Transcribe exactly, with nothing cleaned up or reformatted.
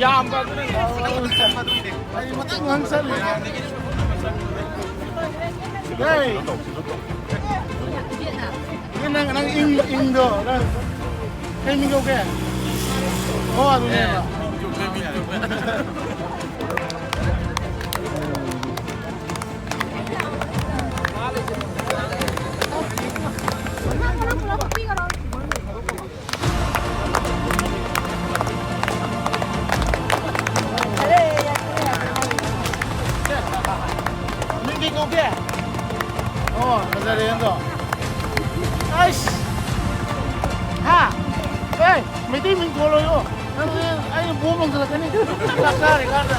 ꯌꯥꯝꯕ ꯑꯗꯨꯅ ꯑꯩ ꯃꯊꯪ ꯉꯥꯡ ꯆꯠꯂꯤ꯫ ꯍꯦ! ꯅꯪ, ꯅꯪ ꯏꯪ, ꯏꯪꯗꯣ, ꯅꯪ ꯀꯩ ꯃꯤꯡ ꯀꯧꯒꯦ? ꯑꯣ, ꯑꯗꯨꯅꯦꯕ꯫ ꯃꯤꯡ ꯀꯩ ꯀꯧꯒꯦ? ꯑꯣ, ꯐꯖꯔꯦ ꯑꯗꯣ꯫ ꯑꯩꯁ! ꯍꯥ? ꯑꯦ, ꯃꯩꯇꯩ ꯃꯤꯡ ꯊꯣꯜꯂꯣꯌꯣ꯫ ꯅꯪꯗꯤ ꯑꯩꯅ ꯕꯣꯝ ꯂꯪꯁꯤꯜꯂꯛꯀꯅꯤ꯫ ꯆꯥꯛ ꯆꯥꯔꯤꯀꯥꯟꯗ꯫